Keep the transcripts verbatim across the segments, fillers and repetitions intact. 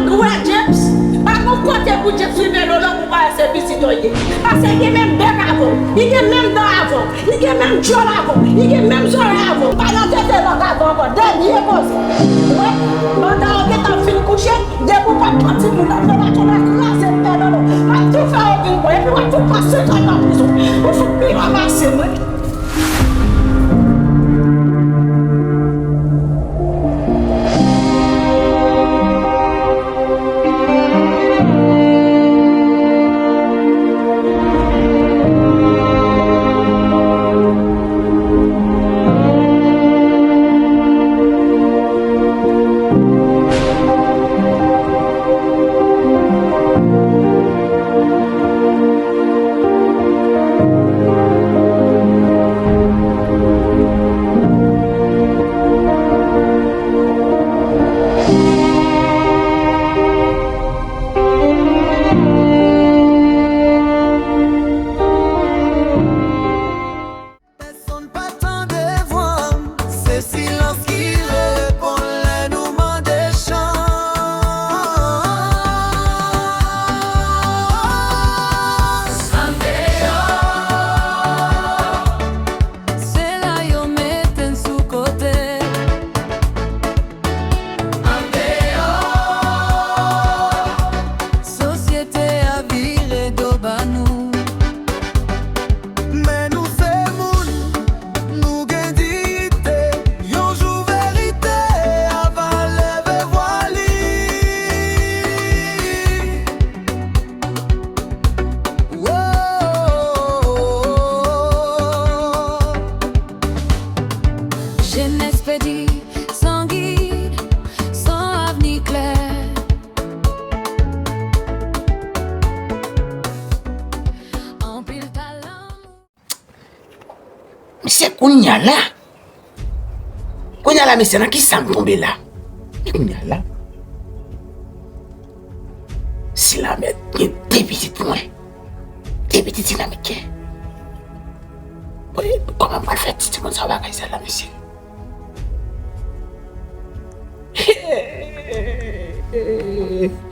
Ou wè James? Pa gon kote pou James rive lolo pou pa wè se pitit ou ye. Paske li gen menm bèk avè w, li gen menm dan avè w, li gen menm djòl avè w, li gen menm zòrèy avè w. Pa nan tete lang avè w ankò, dènye koze. Ou wè? Pandan yo gentan fin kouche, depi w pa pran timoun nan, fè maten nan kraze m pè lolo. M ap tou fè yo vin bon, epi w ap tou pase tan nan prizon. Ou fout pi mal pase mwen. Pèsonn pa tande vwa m, se silans ki reponn lè nou mande chans. Andeyò, se la yo mete n sou kote. Andeyò, sosyete a vire do ba nou. Men nou se moun, nou gen diyite. Yon jou verite a va leve vwa li. Wo. Jenès pèdi, san gid, san avni klè. Anpil talan. Men se kounye a la. Kounye a la, mesye, nan kisa m tonbe la? Men kounye a la. Silamèt gen de pitit mwen. De pitit Silamèt gen. Bon, kòman m pral fè ti timoun sa bagay sa la, mesye?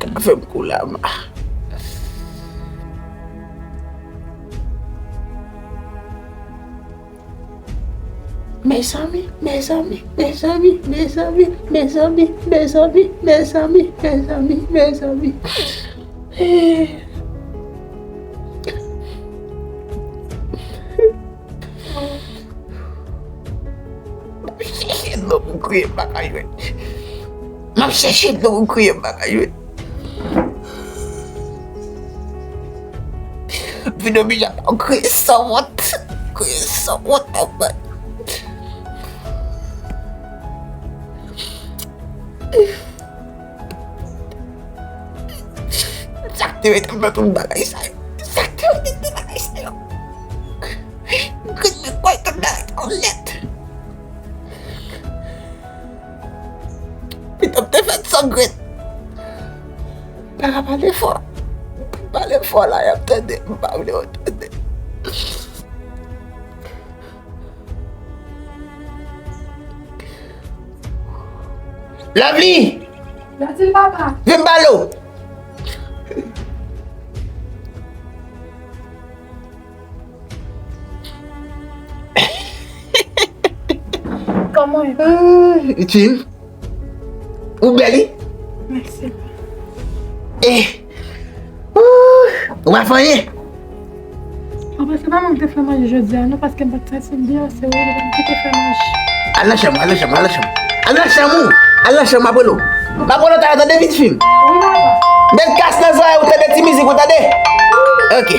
Ka fè m kou lama. Mezanmi, mezanmi, mezanmi. M ap chèche dlo pou kriye, m pa ka jwenn. M ap chèche dlo pou kriye, m pa ka jwenn. Vin oblije ap kriye san wont. Kriye san wont, anfen. Sa k te mete m nan tout bagay sa yo? Sa k te mete m nan bagay sa yo? Grenn mwen kwè tout bagay ta onèt. Pito m te fèt san grenn. Pa ka pale fò. Pale fò la, y ap tande. M pa vle yo tande. Lovely! Vin pale w! Kòman w ye? Ah, Jim. Ou bèl, wi. Mèsi. Eh. Ou pa fè anyen? Papa, se pa mwen ki te fè manje jodi a, non, paske m pa t santi m byen, se ou ki te fè manje. Al nan chanm, al nan chanm, al nan chanm. Al nan chanm ou! Al nan chanm, m ap rele w. M ap rele w talè, tande, vit fi m. Wi, papa. Met kas nan zòrèy ou, tande ti mizik ou, tande? Ok.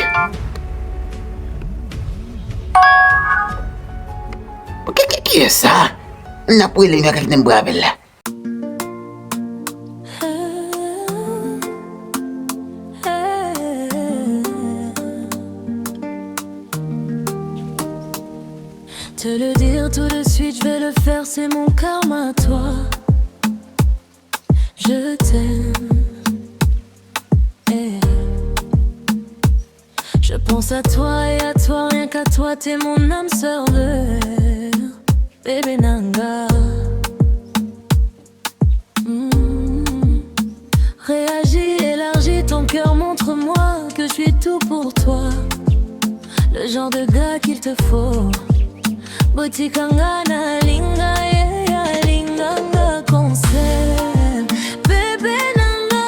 Ki, ki, kiyès sa? N ap rele, n ap kite m pran apèl la. Te le dire tout de suite, je vais le faire, c'est mon karma à toi. Je t'aime. Eh. Je pense à toi et à toi, rien qu'à toi, t'es mon âme sœur, bébé Nanga. Mm. Genre de gars qu'il te faut. Botikanga na linga, yeah, yeah, linganga concert. Bébé nanga,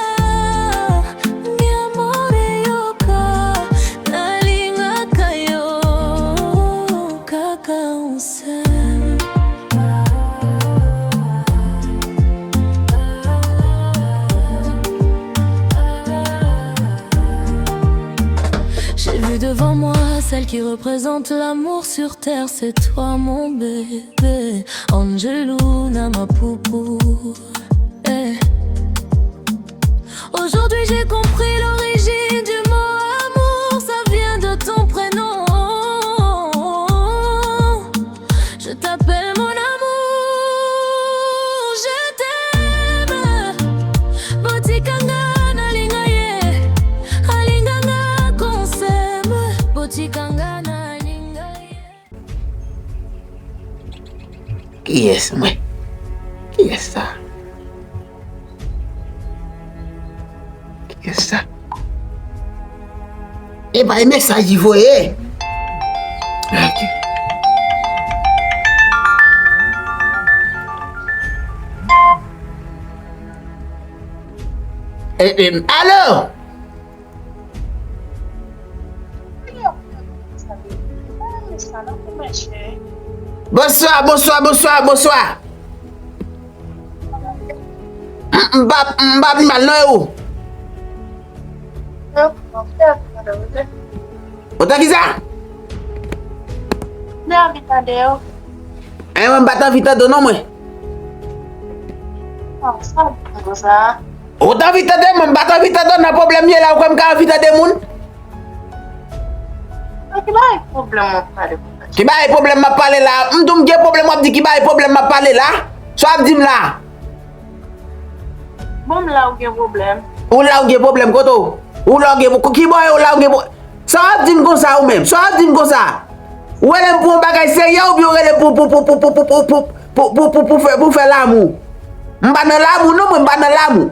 mi amor, yo ka, na linga kayo, kaka on sel. J'ai vu devant moi celle qui représente l'amour sur terre, c'est toi mon bébé, Angelou na ma poupou. Eh. Aujourd'hui j'ai compris l'origine du mot amour, ça vient de ton prénom. Je t'appelle mon amour, je t'aime. Botikanga na linga ye, alinganga konsem. Botikanga na linga ye. Kiyès mwen? Kiyès sa? Kiyès sa? E bay mesaj li voye. Ok. E, e, alo? Bonswa, bonswa, bonswa, bonswa. M, m pa, m pa pi mal non, e ou? Ou ta ki sa? Mwen anvi tande w. E mwen m pa t anvi tande w non mwen. Sa w di konsa? Ou t anvi tande mwen, m pa t anvi tande w nan pwoblèm ye la, ou kwè m ka anvi tande moun? Ki bagay pwoblèm w ap pale konsa? Ki bagay pwoblèm m ap pale la? M di w m gen pwoblèm, w ap di ki bagay pwoblèm m ap pale la? Sa w ap di m la? Bon, m la ou gen pwoblèm. Ou la ou gen pwoblèm kote w? Ou la ou gen, ki bò e ou la ou gen pwoblèm? Sa w ap di m konsa ou menm? Sa w ap di m konsa? Ou rele m pou yon bagay serye oubyen ou rele m pou, pou, pou, pou, pou, pou, pou, pou, pou, pou, pou fè, pou fè lamou? M pa nan lamou non, mwen m pa nan lamou.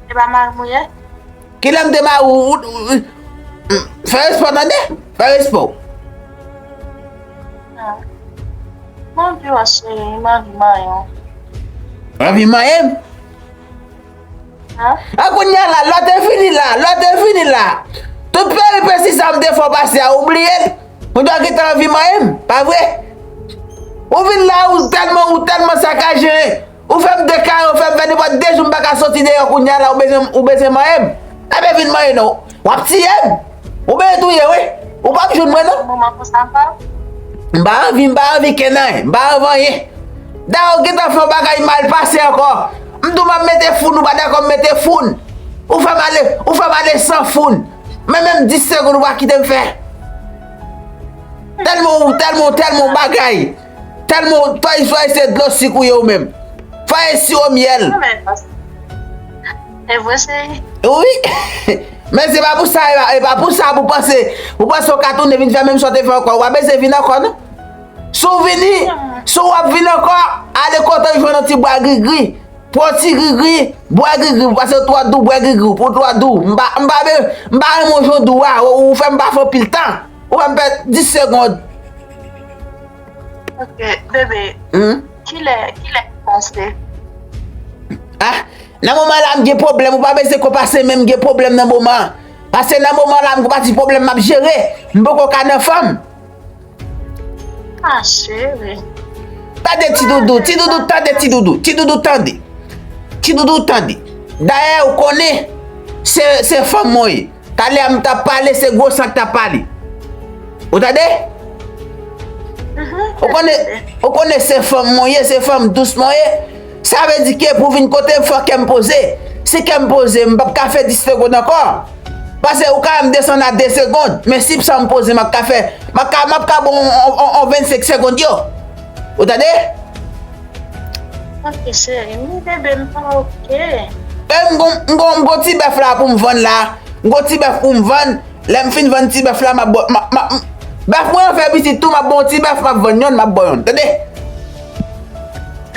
E pa mari m ou ye? Kilè m te mari w? Fè respè w tande. Fè respè w. Mwen anvi wè cheri, m anvi manyen w. Anvi manyen m? An? A kounye a la, lè w te vini la, lè w te vini la. Tout peripesi sa m te fè w pase a, ou bliye l? Ou dwe gentan anvi manyen m, pa vre? Ou vin la, ou tèlman, ou tèlman sakaje. Ou fè m dekare, ou fè m fè nenpòt de jou m pa ka soti deyò kounye a la, ou bezwen, ou bezwen manyen m. Enben vin manyen non. W ap tiye m. Ou bezwen touye, wi. Ou p ap jwenn mwen non. Moman konsa pa. M pa anvi, m pa anvi kenanyen, m pa anvi anyen. Dayè ou gentan fè yon bagay mal pase ankò. M di w m ap mete foun, ou pa dakò m mete foun. Ou fè m ale, ou fè m ale san foun. Men menm dis segonn ou pa kite m fè. Tèlman ou, tèlman ou, tèlman ou bagay. Tèlman ou, fò, fò se dlo sik ou ye ou menm. Fò se siwo myèl. E vre cheri. Wi. Men se pa pou sa, e pa, e pa pou sa pou panse, pou panse w ka tounen vin fè menm sa w te fè ankò. W pa bezwen vin ankò non. Si w vini, si w ap vin ankò, ale kote w jwenn yon ti bwa grigri. Pran ti grigri, bwè grigri, paske w twò dou, bwè grigri, ou twò dou. M pa, m pa, m pa renmen w jan w dou a, ou, ou fè m pase anpil tan. Ou fè m pèd dis segonn. Ok, bebe, Hmm? Kilè, kilè w panse? Ah, nan moman la m gen pwoblèm, ou pa bezwen konpase men m gen pwoblèm nan moman an. Paske nan moman la m gon pati pwoblèm m ap jere, m poko ka nan fanm. Ah, cheri. Tande ti doudou, ti doudou, tande ti doudou, ti doudou tande. Ti doudou tande. Dayè ou konnen se, se fanm mwen ye. Talè a m t ap pale, se gwo san k t ap pale. Ou tande? Ou konnen, ou konnen se fanm mwen ye, se fanm dous mwen ye. Sa vle di ke pou vin kote m fò kè m poze. Si kè m poze, m p ap ka fè dis segonn ankò. Paske ou ka wè m desann a de segonn, men si m san m poze, m ap ka fè, m ap ka, m ap ka bon on, on, on vennsenk segonn yo. Ou tande? Ok, cheri, mi bebe m pa ok. E m gon, m gon, m gon ti bèf la pou m vann la. M gon ti bèf pou m vann. Lè m fin vann ti bèf la, m ap bò, m ap, m ap, bèf mwen an fè pitit tou, m ap ba w ti bèf, m ap vann yonn, m ap ba w yonn. Tande?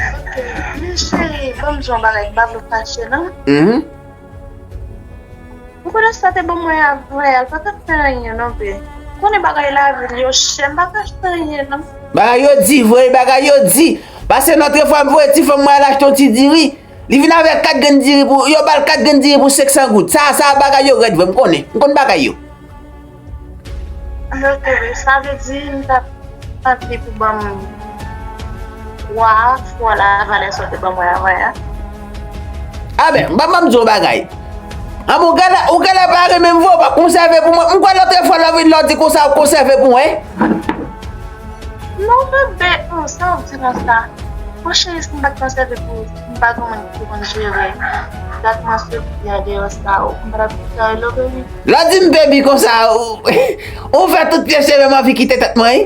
Ok, men cheri, ban m di w yon bagay, m pa vle w fache non. Mhm. Ou konnen sa te ban mwen avè a, l pa t ap fè anyen non, bebe. Konnen bagay lavil yo chè, m pa ka achte anyen non. Bagay yo di vre, bagay yo di. Pase lòt fwa m voye ti fanm mwen al achte yon ti diri. Li vin avèk kat grenn diri pou, yo ba l kat grenn diri pou senk san goud. Sa, sa bagay yo rèd vre, m konnen. M konn bagay yo. Ann oke, sa vle di m t ap mande pou ban m twa fwa lavalè sa w te ban mwen avan yè a. A ben, ban m di w yon bagay. An bon, ou genlè, ou genlè pa renmen m vre, ou pa konsève pou mwen. M kwè lòt fwa lè w vin la w di konsa ou konsève pou mwen. Non, men bèt non, sa w di konsa. Bon, cheri, si m pa t konsève pou ou, si m pa gen moun ki te konn jere dat mwen soti andeyò sa, ou m pa t ap di sa, hello, baby. Lè w di m baby konsa, ou, ou fè tout pye cheve m anvi kite tèt mwen, wi.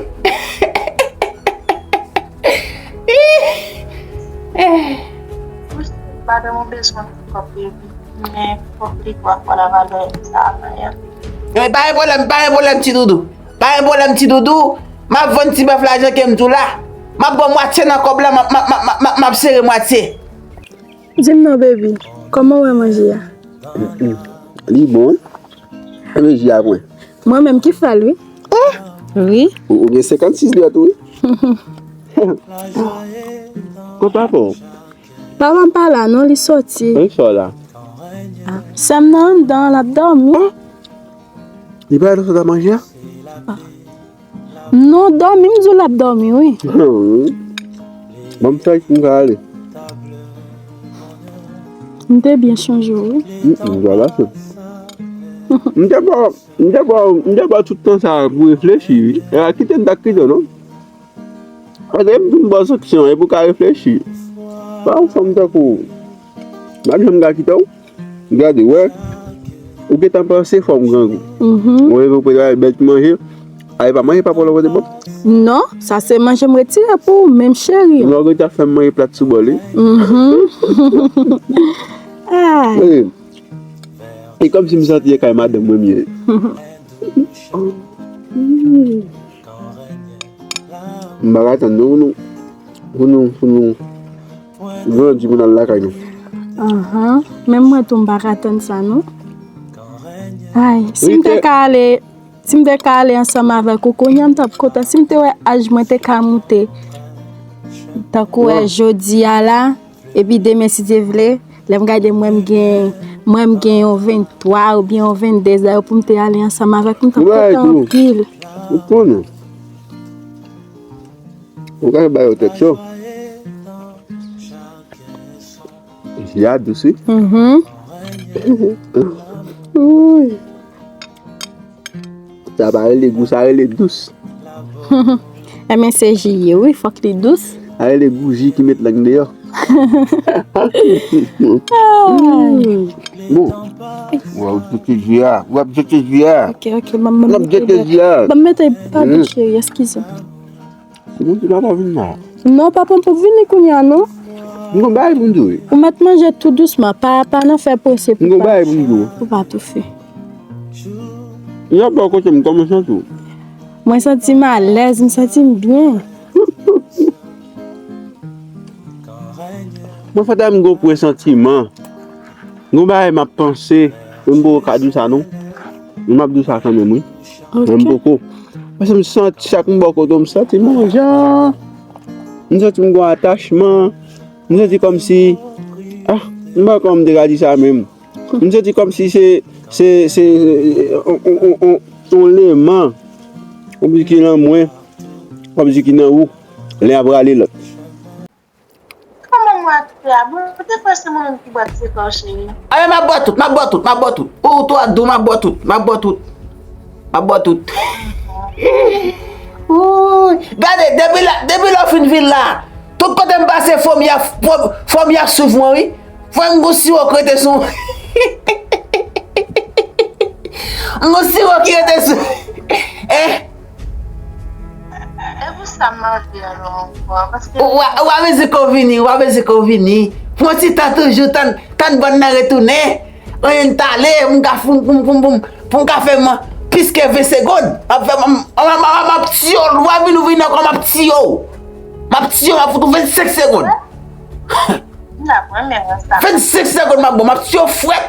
Wi, madanm ou bezwen kòb, baby, men fòk li twa fwa lavalè sa a, anyen. Men pa gen pwoblèm, pa gen pwoblèm, ti doudou. Pa gen pwoblèm, ti doudou. M ap vann ti bèf la jan ke m di w la. M ap ba w mwatye nan kòb la, m ap, m ap, m ap, m ap, m ap sere mwatye. Di m non, baby, kòman w wè manje a? Li bon, wi. Manje a pwen. Mwen menm ki fè l, wi. Wi. Ou, ou gen senkannsis dwèt, wi. Kot papa w? Papa m pa la, non, li soti. Li sò la. Ah, sè m nan anndan, l ap dòmi. Ah. Li pa la sot ap manje a? Ah. Non, dòmi, m di w l ap dòmi, wi. Bon, m fèk m ka ale. M te byen chonje w, wi. M, m, voilà, se. M te ba, m te ba, m te ba tout tan sa a pou reflechi, wi. E a kite m t ap kite w, non? Paske m fin ba w sanksyon an, epi w ka reflechi. Pa yon fanm tankou w. M ap janm ka kite w. Gade, wè. Ou gentan panse fò m grangou. Mhm. Ou leve, ou prepare bèl ti manje. Ay, pa manje pa pran lòt kote bon. Non, sa se manje m retire pou ou menm, cheri. Ou gentan fè m manje plat sou bò li. Mhm. Ay. Wi. E kòmsi m santi e kay madanm mwen m ye. M pa ka tann non pou nou, pou nou, pou nou grandi pou n al lakay nou. Ahan. Menm mwen tou m pa ka tann sa non. Ay, si m te ka ale, si m te ka ale ansanm avèk ou, kounye a m t ap kontan. Si m te wè aj mwen te ka moute tankou wè jodi a la, epi demen, si Dye vle, lè m gade mwen m gen, mwen m gen yon venntwa oubyen yon vennde, dayè pou m te ale ansanm avèk ou, m t ap kontan anpil. Ou konnen. Ou ka ba yo tèt cho. Ji a dous, wi. Mhm. Wi. Sa pa rele gou, sa rele dous. Enben se ji ye, wi, fòk li dous. Sa rele gou ji ki met lang deyò. Ay. Bon. W ap jete ji a. W ap jete ji a. Ok, ok, ban m, ban m jete ji a. Ban m mete, padon, cheri, eskize m. Bondye papa vin la. Non, papa m pou vini kounye a, non. M gon bagay pou m di w. Ou mèt manje tou dousman, pa, pa nan fè prese pou pa, pou pa toufe. M ap ba w kote m, kòman w santi w? Mwen santi m alèz, m santi m byen. Mwen fè m gon presantiman. Gon bagay m ap panse, m poko ka di w sa non. M ap di w sa kanmenm wi. Men m poko. Paske m santi chak m bò kote w, m santi m anjan. M santi m gon atachman. M santi kòmsi, ah, m pa konn kòman m te ka di sa menm. M santi kòmsi se, se, se, on, on, on, on, on leman. Kòmsi ki nan mwen. Kòmsi ki nan ou. Len ap rale lòt. Kòman mwen ap fè a? Bon, ou te kwè se mwen menm ki bwè ti kò w, cheri? A, men m ap bwè tout, m ap bwè tout, m ap bwè tout. Ou, ou tou a dou, m ap bwè tout, m ap bwè tout. M ap bwè tout. Wouy, gade, depi la, depi lè w fin vin la, tout kote m pase, fòm y ap, fòm, fòm y ap swiv mwen, wi. Frè m, gon siwo ki rete sou. M gon siwo ki rete sou. Eh. E pou sa m mande a non ankò, paske ou a, ou a mezi ke w vini, ou a mezi ke w vini. Pran ti tan toujou, tann, tann bann nan retounen. Anyen n t ale, m ka foun, pou m, pou m, pou m, pou m ka fè m plis ke ven segonn. M ap fè, m, m, m, m, m ap tiye w, lwa vin ou vini ankò, m ap tiye w. M ap tiye w, m ap fout ou vennsenk segonn. M la pran men sa. Vennsenk segonn m ap bon, m ap tiye w frèt.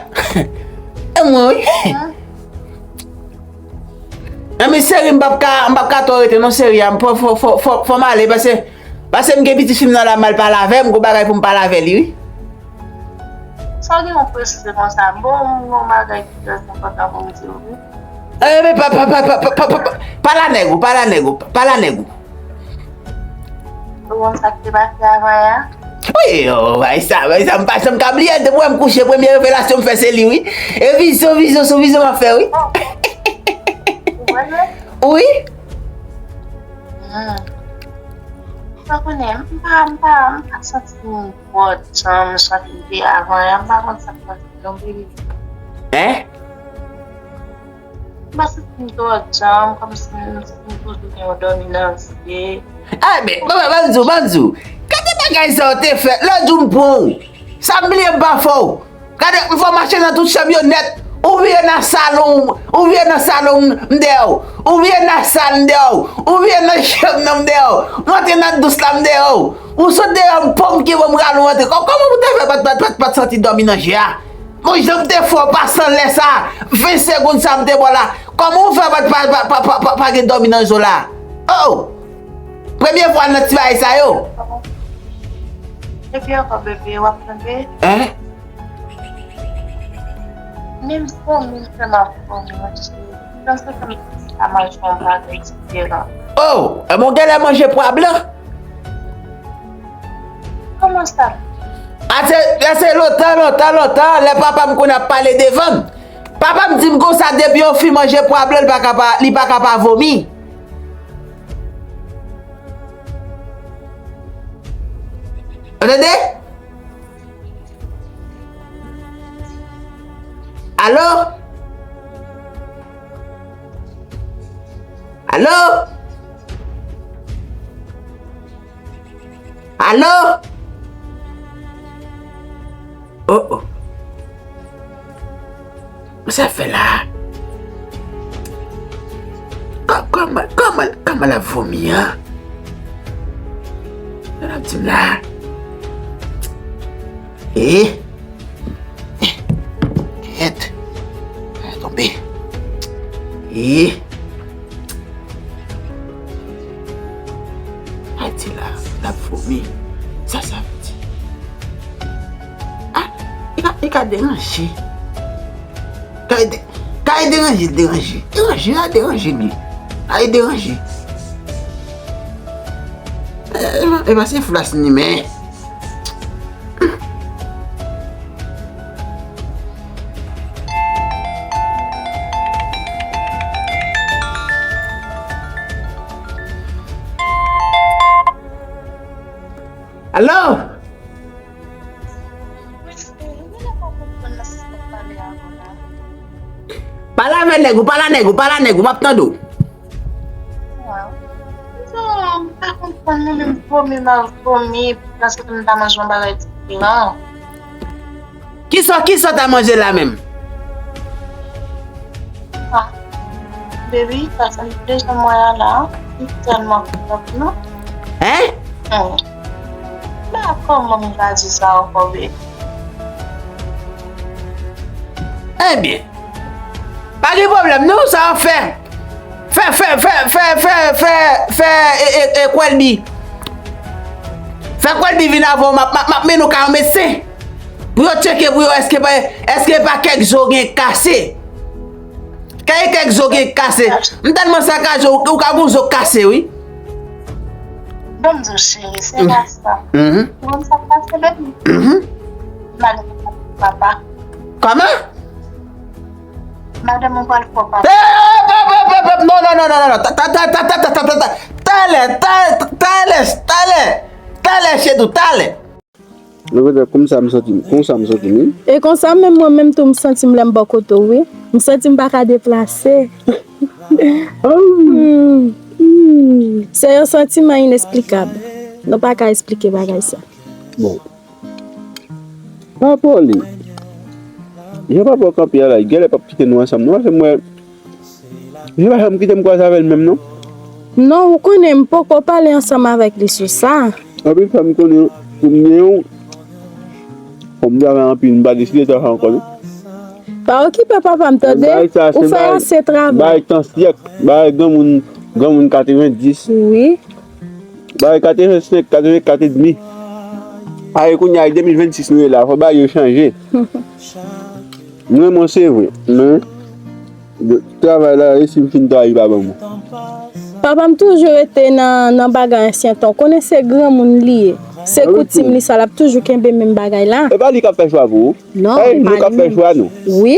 E mwen wi. Hmm. Enben, cheri, m p ap ka, m p ap ka twò rete non, cheri a. Fò, fò, fò, fò, fò m ale, paske, paske m gen pitit fi m nan la, m al pale avè l, m gon bagay pou m pale avè li, wi. Sa w gen yon prese konsa? Bon, m gen yon bagay ki trè enpòtan pou m di w, wi. Enben, pa, pa, pale a nèg ou, pale a nèg ou, pale a nèg ou. Ou konn sa k te pase avan yè a? Wi, oh, bay sa, bay sa, m pa janm ka bliye l. Depi w wè m kouche, premye revelasyon m fè se li, wi. E vizyon, vizyon sou vizyon m ap fè, wi. Ou wè l? Wi. Hmm. Ou pa konnen, m pa, m pa, m pa santi m twò djanm jan m te avan yè a. M pa konn sa k pase non, baby. Hein? M pa santi m twò djanm, kòmsi m, m toujou gen yon dòmi nan zye. Ay, men, ban, ban, ban m di w, ban m di w. Gade bagay sa yo te fè, lòt jou m pran w. Sa m bliye m pa fè w. Gade, m fè w mache nan tout chanm yo nèt. Ou vire nan salon, ou vire nan salon m dèyè w. Ou vire nan sal m dèyè w. Ou vire nan chanm nan m dèyè w. M antre nan dous la m dèyè w. Ou sot dèyè m, pòm ki bon m rale w antre. Kò-, kòman ou te fè pa t, pa t, pa t, pa t santi dòmi nan je a? Bon, jan m te fè w pase anlè sa, ven segonn sa m te ba w la. Kòman w fè pa, pa, pa gen dòmi nan zo la? Oh! Premye fwa nan ti bagay sa yo. Epi ankò, bebe, w ap tande? Hein? Menm vomi m fè m ap vomi, monchè. Panse ke m ta manje yon bagay diferan. Oh! Ebyen, w genlè manje pwa blan. Kòman sa? A, se, se lontan, lontan, lontan, lè papa m konn ap pale devan m. Papa m di m konsa, depi yon fi manje pwa blan, li pa ka pa, li pa ka pa vomi. Ou tande? Alo? Alo? Alo? Oh, oh. Sa fè la? Kò-, kòman, kòman, kòman l ap vomi an? Sa l ap di m la? Eh? Eh, kèt. Fè tonbe. Eh. Ay, ti la, l ap vomi. Sa, sa vle di? Ah, li ka, li ka deranje. Ka de-, ka deranje, deranje. Deranje, a deranje li. A deranje. E, e pa, e pa se flas ni men. Alo? Pale avè nèg ou, pale a nèg ou, pale a nèg ou, m ap tande w. Waw. Non, m pa konprann nou menm, vomi m ap vomi, paske m ta manje yon bagay diferan. Kisa, kisa w ta manje la menm? Ah, baby, sa fè m deja mwen a la, li tèlman fòt non. Hein? Hmm. Ba kòman m ta di sa ankò, baby? Ebyen, pa gen pwoblèm non, sa w ap fè. Fè, fè, fè, fè, fè, fè, fè, e, e, e, kwèlbi. Fè kwèlbi vin avè w, m ap, m ap, m ap mennen w kay yon medsen. Pou yo tcheke pou yo èske pa, èske pa kèk zo gen kase. Kay kèk zo gen kase. M tèlman sakaje, ou, ou ka gon zo kase, wi. Ban m di w, cheri, se pa sa. Mhm. Ou konn sa k pase, baby? Mhm. Madanm mwen pral fè papa. Kòman? Madanm mwen pral fè papa. Eh, eh, eh, eh, eh, eh, non, non, non, non, non, non. Ta, ta, ta, ta, ta, ta, ta, ta, talè, ta, talè, talè, talè, chedou, talè. Nan vre, konsa m santi m, konsa m santi m, wi. E konsa menm mwen menm tou m santi m lè m bò kote w, wi. M santi m pa ka deplase. Hmm. Hmm. Se yon santiman inesplikab. Nou pa ka esplike bagay sa. Bon. Pa pale. Jan papa w kanpe a la, genlè p ap kite nou ansanm, non, paske m wè, jan papa m kite m kwaze avè l menm, non. Non, ou konnen m poko pale ansanm avèk li sou sa. Anpil fwa m konnen pou m gen yon, fò m travay anpil, m pa deside travay ankò, non. A okipe papa m tande. Ou fè ase travay. Bagay tan syèk, bagay granmoun, granmoun katrevendis. Wi. Bagay katrevensenk, katrevenkat edmi. Aye kounye a, de mil vennsis nou ye la, fò bagay yo chanje. M renmen w se vre, men travay la, e si m fin trayi pa ban mwen? Papa m toujou rete nan, nan bagay ansyen tan. Ou konnen se granmoun li ye. Se koutim li sa, l ap toujou kenbe menm bagay la. E pa li k ap fè chwa pou ou. Non, e nou k ap fè chwa nou. Wi.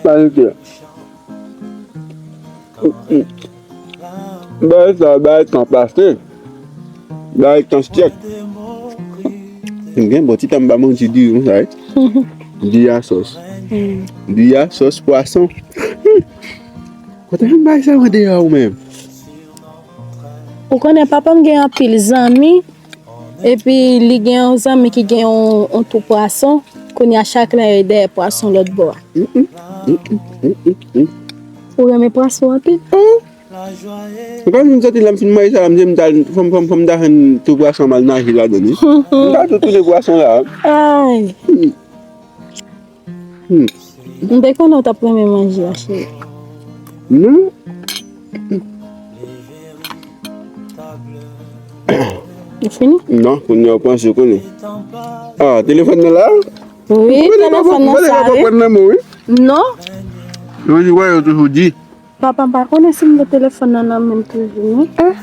Paske bagay sa, bagay tan pase. Bagay tan syèk. M gen bon ti tan m pa manti diri konsa, wi. Diri a sòs. Diri a sòs pwason. Kote m bay sa mwen deyò ou menm? Ou konnen papa m gen anpil zanmi, epi li gen yon zanmi ki gen yon, yon tou pwason. Kounye a chak lè yo dèyè pwason lòt bò a. Ou renmen pwason anpil? Ou konn m santi lè m fin manje sa la, m di m ta, fò m, fò m, fò m ta jwenn tou pwason m al naje ladan l, wi. M ta tou tounen pwason la. Ay. Hmm. M te konnen w t ap renmen manje a, cheri. Non. Ou fini? Non, kounye a w panse w konnen. Ah, telefòn nan la? Wi, telefòn nan sa, wi. Pran nan men w, wi. Non. Yo di, wè, yo toujou di. Papa m pa konnen si m gen telefòn nan nan men m toujou, non. Eh,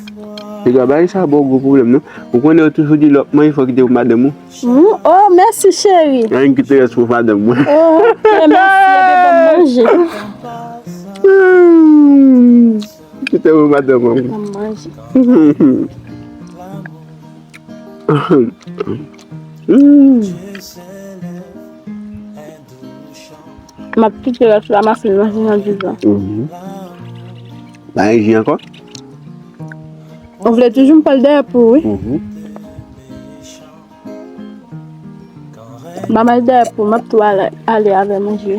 piga bagay sa ba w gwo pwoblèm, non. Ou konnen yo toujou di lè w ap manje fò w kite pou madanm ou. Hmm, oh, mèsi, cheri. Anyen kite rès pou madanm mwen. Oh, ok, mèsi. Ebyen, bon manje. Hmm, kite pou madanm mwen. Bon manje. Hmm. M ap kite rès la, m ap fin manje nan divan. Mhm. Pa gen ji ankò? Ou vle toujou m pral dèyè pou ou, wi. Mhm. M ap al dèyè pou ou, m ap tou ale, ale avè manje.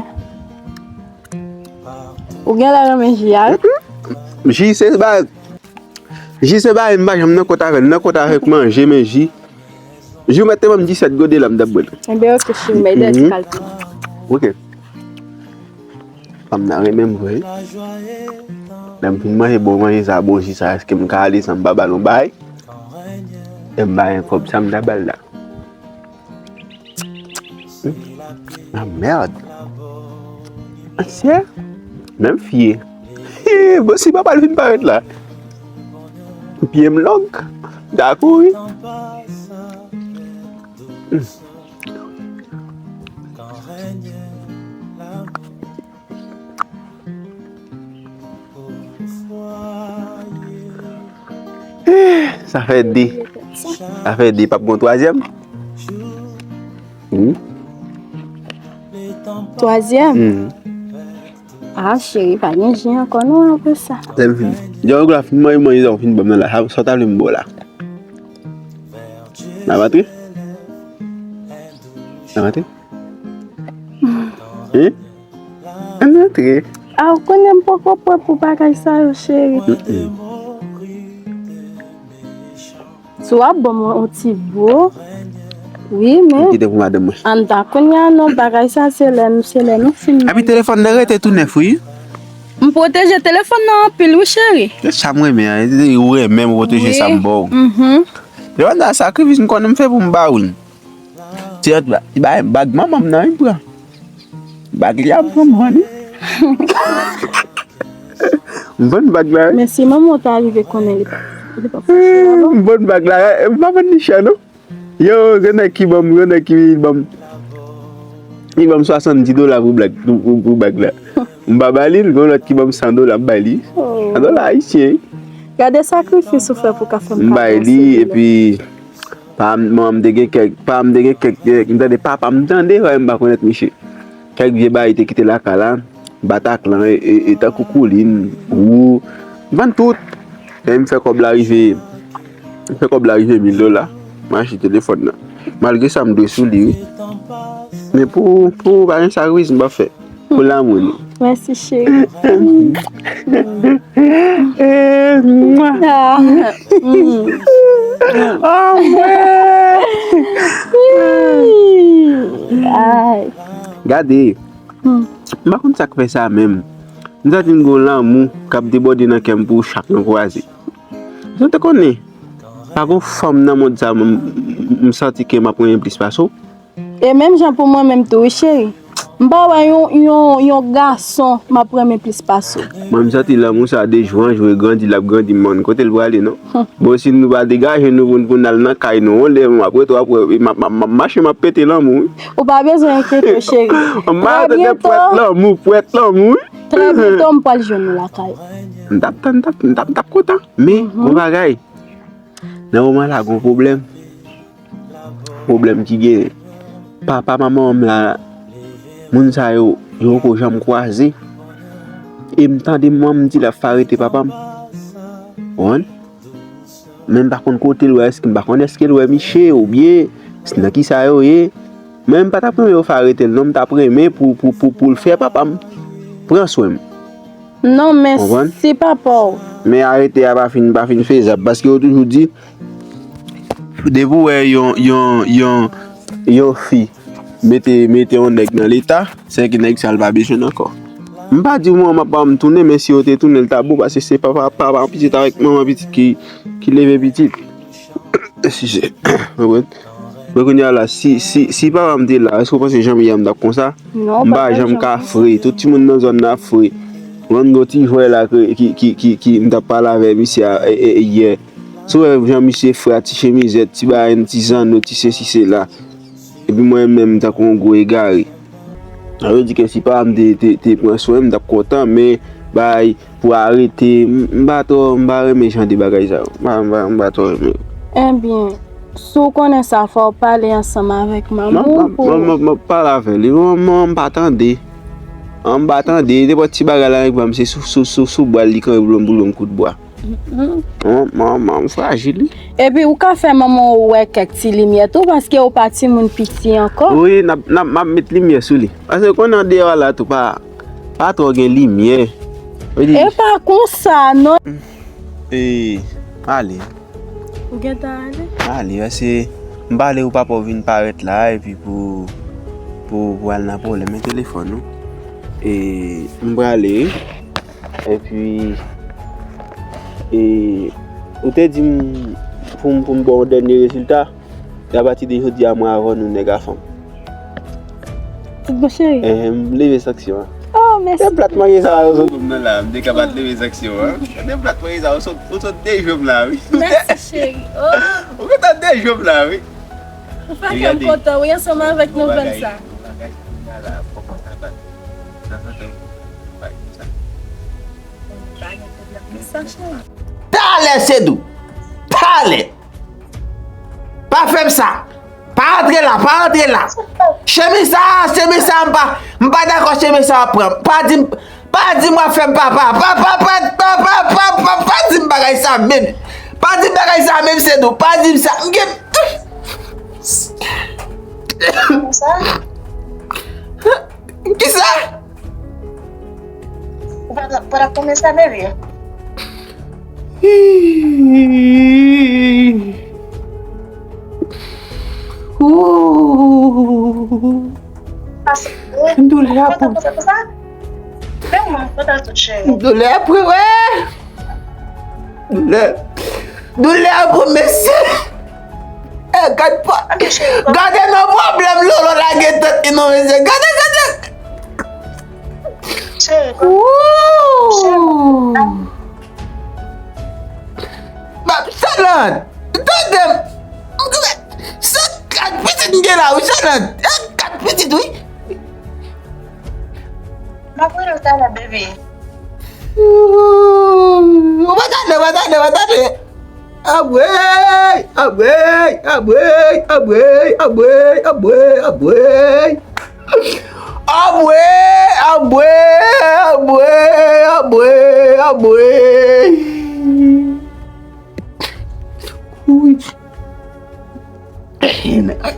Ou genlè renmen ji a, wi. Mhm. Ji se ba Ji se bagay m pa janm nan kont avè l, nan kont avèk manje, men ji. Ji ou mèt te ban m disèt gode la, m t ap bwè l. Enben, oke, cheri, mèt dèyè ti kalkil. Oke. Fanm nan renmen m vre. Lè m fin manje bon manje sa, bon ji sa, èske m ka ale san m pa ba l yon bagay? Lè m ba l kòb sa m ta ba l la. Ah, merde. Ansyen. Menm fye. Bon, si papa l vin parèt la. Pye m long. Da kouri. Sa fè de. Sa fè de, p ap gen twazyèm? Hmm? Twazyèm? Hmm. Ah, cheri, pa gen ji ankò non apre sa. Lè m fin. Djòl la fin manje manje sa w fin ban m nan la. Sa, sa w ta vle m ba w la? N ap antre? N ap antre? Hein? Ann antre. Ah, ou konnen m poko prè pou bagay sa yo, cheri. Mm-mm. Si w ap ban m yon ti bo, wi, men. Kite pou madanm mwen. An ta kounye a non, bagay sa se lè nou, se lè nou fin. Epi telefòn nan rete tou nèf, wi. M pwoteje telefòn nan anpil, wi, cheri. Se sa m renmen an, ou renmen m pwoteje sa m ba w. Mhm. Lè w nan sakrifis m konnen m fè pou m ba w li. Ti ba-, ti ba-, bag manman m nan, wi, pran. Bag li a m pran m vann, wi. M vann bag la, wi. Men si manman w ta rive konnen li pa, li pa fouti la, bon. M vann bag la, m pa vann li chè, non. Yo, gen nèg ki ban m, gen nèg ki ban m, li ban m swasanndis dola pou blag, pou, pou, pou bag la. M pa ba li l, gen lòt ki ban m san dola, m bay li. Oh. San dola ayisyen, wi. Gade sakrifis ou fè pou ka fè m bay li, epi pa m, manman m te gen kèk, pa m te gen kèk, kèk, m tande papa m tande, wè, m pa konèt misye. Kèk vye bagay te kite lakay la, bataklan, e, e, e tankou koulin, wou, m vann tout. E m fè kòb la rive, m fè kòb la rive mil dola, m achte telefòn nan. Malgre sa, m dwe sou li, wi. Men pou, pou ou pa gen sakrifis m pa fè. Pou lanmou nou. Mèsi, cheri. Eh, mwa. Ah. Mm. Oh, mwen. Ay. Gade. M pa konn sa k fè sa menm. M santi m gen yon lanmou k ap debòde nan kè m pou chak nou kwaze. Ou te konnen, pa gen fanm nan mond sa m, m santi ke m ap renmen plis pase w. E menm jan pou mwen menm tou, wi, cheri. M pa wè yon, yon, yon gason m ap renmen plis pase w. Mwen, m santi lanmou sa de jou an jou e grandi, l ap grandi, m pa konn kote l prale, non. Bon, si nou pa degaje nou pou, pou n al nan kay nou, yon lè, m ap rete, w ap wè, m ap, m ap, m ap mache, m ap pete lanmou, wi. Ou pa bezwen enkyete w, cheri. M pa rete pwèt lanmou, pwèt lanmou, wi. Trè byento, m pral jwenn ou lakay. M t ap tann, m t ap, m t ap, m t ap kontan. Men, yon bagay, nan moman la, gon pwoblèm. Pwoblèm ki genyen. Papa manman m la, moun sa yo, yo poko janm kwaze. E m tande manman m di l ap fè arete papa m. Ou konprann? Men m pa konn kote l wè, èske m pa konn èske l wè misye oubyen nan kisa yo ye. Men m pa t ap renmen yo fè arete l non, m t ap renmen pou, pou, pou, pou l fè papa m pran swen m. Non, men si papa w. Men arete a pa fin, pa fin fezab, paske yo toujou di, depi w wè yon, yon, yon, yon fi mete, mete yon nèg nan leta, se ke nèg sa l pa bezwen l ankò. M pa di w mwen, m ap, m tounen, men si yo te tounen, l ta bon, paske se papa, papa pitit avèk manman pitit ki, ki leve pitit. Eskize. Mwen konn. Men kounye a la, si, si, si papa m te la, èske w panse jan m ye a m t ap konsa? Non, m pa janm ka fre. Tout timoun nan zòn nan ap fre. Mwen gen yon ti jwè la ke, ki, ki, ki, ki m t ap pale avè misye a, e, e, e, yè. Si w wè jan misye fre a, ti chemizèt, ti bagay, ti zanno, ti sesi sela. Epi mwen menm, tankou yon gwo egare. Sa vle di ke si papa m te, te, te pran swen m, m t ap kontan, men bay pou arete, m, m pa twò, m pa renmen jan de bagay sa yo. M pa, m pa, m pa twò renmen yo. Ebyen, si w konnen sa, fò w pale ansanm avèk manman w pou. M ap pale avè li. Manman m pa tande. An m pa tande. Nenpòt ti bagay la, nèg pa m se sou, sou, sou, sou bwa l li kanpe boulom, boulom kout bwa. Manman, manman m frajil, wi. Epi ou ka fè manman w wè kèk ti limyè tou, paske ou pa timoun piti ankò. Wi, n ap, n ap, m ap met limyè sou li. Paske konnen andeyò a la tou pa, pa twò gen limyè. E pa konsa, non. E, ale. Ou gentan ale? Ale, paske m pale ou papa w vin parèt la, epi pou, pou, pou al nan pwoblèm. Men telefòn ou. E, m prale, wi. Epi, e, ou te di m pou m, pou m ba w dènye rezilta, e apati de jodi a, mwen avè w, nou nèg a fanm. Tout bon, cheri. Enhen, m leve sanksyon an. Oh, mèsi. De plat manje sa yo sot nan la, m te ka pa t leve sanksyon an. De plat manje sa yo sot, ou sot de jwe m la, wi. Mèsi, cheri. Oh. Ou gentan de jwe m la, wi. Ou fè kè m kontan, wi, ansanm avèk nouvèl sa. Talè, Sedou. Talè. Pa fè m sa. Pa antre la, pa antre la. Chemiz sa, chemiz sa, m pa, m pa dakò chemiz sa w ap pran. Pa di m, pa di m w ap fè m papa. Pa, pa, pa, pa, pa, pa, pa, pa di m bagay sa menm. Pa di m bagay sa menm, Sedou. Pa di m sa. M gen. Sa? Kisa? Ou pa t ap, pa t ap konnen sa, baby? Ooh. Doulè a pou. Doulè a pou, wè. Doulè. Doulè a pou, mesye. E, gad pa. Gade nan pwoblèm Lolo lage tèt li non, mesye. Gade, gade. Ooh. Ba, Charlotte, tande m. Se kat pitit m gen la, wi, Charlotte. Se kat pitit, wi. M ap rele w talè, baby. Ou pa tande, ou pa tande, ou pa tande. Abwey, abwey, abwey. Abwey, abwey, abwey, abwey, abwey. Wi.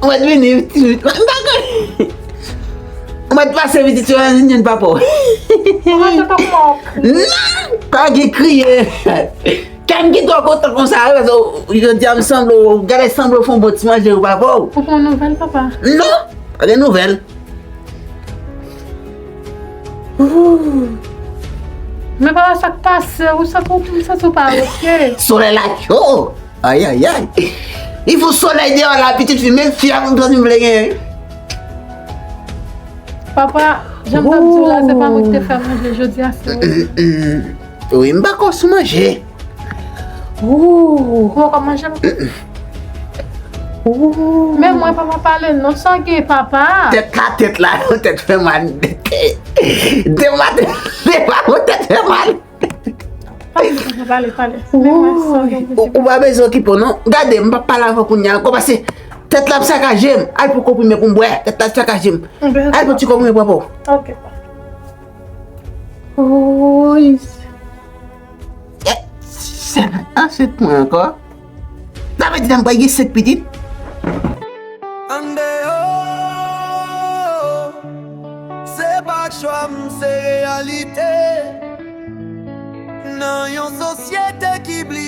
Mwen vini, pitit, m pa konnen. Mwen pase pitit yo nan linyon papa w. Non, pa gen kriye. Kè m ki twò kontan konsa, wi, paske jodi a m sanble w, gade sanble w fè yon bon ti manje pou papa w. Ou pran nouvèl, papa? Non, pa gen nouvèl. Men papa, sa k pase? Ou santi w, ou santi w pa oke? Solèy la cho. Ayayay. Il faut solèy deyò la, pitit fi, men fi a m santi m vle genyen. Papa, jan m t ap di w la, se pa mwen ki te fè manje jodi a, se ou. Wi, m pa ko sou manje. Ou poko manje, papa? Men mwen, papa, pale non, sa w gen, papa? Tèt la, tèt la, tèt fè mal. Depi maten, depi maten, tèt fè mal. Pale, pale, pale. Men mwen, sa w gen pou di. Ou pa bezwen okipe w non. Gade, m p ap pale avè w kounye a ankò, paske tèt la ap sakaje m. Al pran konprime pou m bwè. Tèt la ap sakaje m. Al pran ti konprime pou w. Ok. Oy. Ansent mwen ankò. Sa vle di m pral gen senk pitit? Andeyò, se pa chwa m, se reyalite. Nan yon sosyete ki bliye